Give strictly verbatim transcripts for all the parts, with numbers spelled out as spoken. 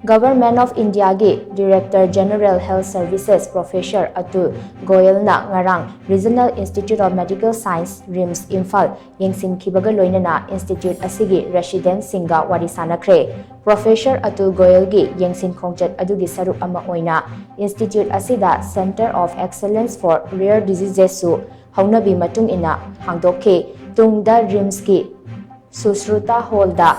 Government of Indiaꯒꯤ Director General Health Services Professor Atul Goyalꯅ ꯉꯔꯥꯡ Regional Institute of Medical Science, RIMS, Imphal ꯌꯦꯡꯁꯤꯟꯈꯤꯕꯒ ꯂꯣꯏꯅꯅ institute ꯑꯁꯤꯒꯤ residentꯁꯤꯡꯒ ꯋꯥꯔꯤ ꯁꯥꯅꯈ꯭ꯔꯦ꯫ Professor Atul Goyalꯒꯤ ꯌꯦꯡꯁꯤꯟ ꯈꯣꯡꯆꯠ ꯑꯗꯨꯒꯤ ꯁꯔꯨꯛ ꯑꯃ ꯑꯣꯏꯅ institute ꯑꯁꯤꯗ Center of Excellence for Rare Diseasesꯁꯨ ꯍꯧꯅꯕꯤ ꯃꯇꯨꯡ ꯏꯟꯅ ꯍꯥꯡꯗꯣꯛꯈꯤ꯫ ꯇꯨꯡꯗ RIMSꯀꯤ Sushruta Hallꯗ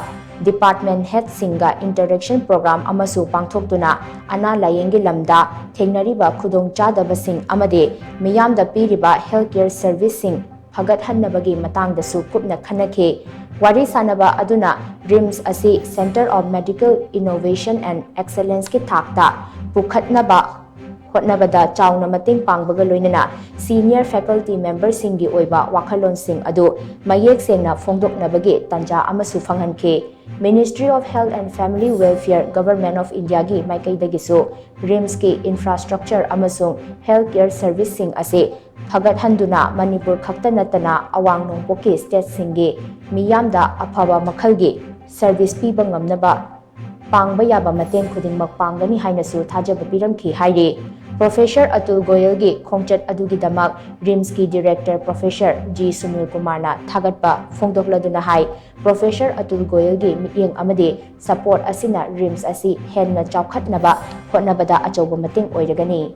department headꯁꯤꯡꯒ interaction program ꯑꯃꯁꯨ ꯄꯥꯡꯊꯣꯛꯇꯨꯅ ꯑꯅꯥ ꯂꯥꯌꯦꯡꯒꯤ ꯂꯝꯗ ꯊꯦꯡꯅꯔꯤꯕ ꯈꯨꯗꯣꯡꯆꯥꯗꯕꯁꯤꯡ ꯑꯃꯗꯤ ꯃꯤꯌꯥꯝꯗ ꯄꯤꯔꯤꯕ healthcare serviceꯁꯤꯡ ꯐꯒꯠꯍꯟꯅꯕꯒꯤ ꯃꯇꯥꯡꯗꯁꯨ ꯀꯨꯞꯅ ꯈꯟꯅꯈꯤ꯫ ꯋꯥꯔꯤ ꯁꯥꯅꯕ ꯑꯗꯨꯅ RIMS ꯑꯁꯤ Center of Medical Innovation and Excellenceꯀꯤ ꯊꯥꯛꯇ ꯄꯨꯈꯠꯅꯕ ꯍꯣꯠꯅꯕꯗ ꯆꯥꯎꯅ ꯃꯇꯦꯡ ꯄꯥꯡꯕꯒ ꯂꯣꯏꯅꯅ senior faculty memberꯁꯤꯡꯒꯤ ꯑꯣꯏꯕ ꯋꯥꯈꯜꯂꯣꯟꯁꯤꯡ ꯑꯗꯨ ꯃꯌꯦꯛ ꯁꯦꯡꯅ ꯐꯣꯡꯗꯣꯛꯅꯕꯒꯤ ꯇꯥꯟꯖꯥ ꯑꯃꯁꯨ ꯐꯪꯍꯟꯈꯤ꯫ Ministry of Health and Family Welfare, Government of Indiaꯒꯤ ꯃꯥꯏꯀꯩꯗꯒꯤꯁꯨ RIMSꯀꯤ infrastructure ꯑꯃꯁꯨꯡ healthcare serviceꯁꯤꯡ ꯑꯁꯤ ꯐꯒꯠꯍꯟꯗꯨꯅ ꯃꯅꯤꯄꯨꯔ ꯈꯛꯇ ꯅꯠꯇꯅ ꯑꯋꯥꯡ ꯅꯣꯡꯄꯣꯛꯀꯤ stateꯁꯤꯡꯒꯤ ꯃꯤꯌꯥꯝꯗ ꯑꯐꯕ ꯃꯈꯜꯒꯤ service ꯄꯤꯕ ꯉꯝꯅꯕ ꯄꯥꯡꯕ ꯌꯥꯕ ꯃꯇꯦꯡ ꯈꯨꯗꯤꯡꯃꯛ ꯄꯥꯡꯒꯅꯤ ꯍꯥꯏꯅꯁꯨ ꯊꯥꯖꯕ ꯄꯤꯔꯝꯈꯤ ꯍꯥꯏꯔꯤ꯫ Professor Atul Goyalꯒꯤ ꯈꯣꯡꯆꯠ ꯑꯗꯨꯒꯤꯗꯃꯛ RIMSꯀꯤ Director Professor G Sunil Kumarꯅ ꯊꯥꯒꯠꯄ ꯐꯣꯡꯗꯣꯛꯂꯗꯨꯅ ꯍꯥꯏ, Professor Atul Goyalꯒꯤ ꯃꯤꯠꯌꯦꯡ ꯑꯃꯗꯤ support ꯑꯁꯤꯅ RIMS ꯑꯁꯤ ꯍꯦꯟꯅ ꯆꯥꯎꯈꯠꯅꯕ ꯍꯣꯠꯅꯕꯗ ꯑꯆꯧꯕ ꯃꯇꯦꯡ ꯑꯣꯏꯔꯒꯅꯤ꯫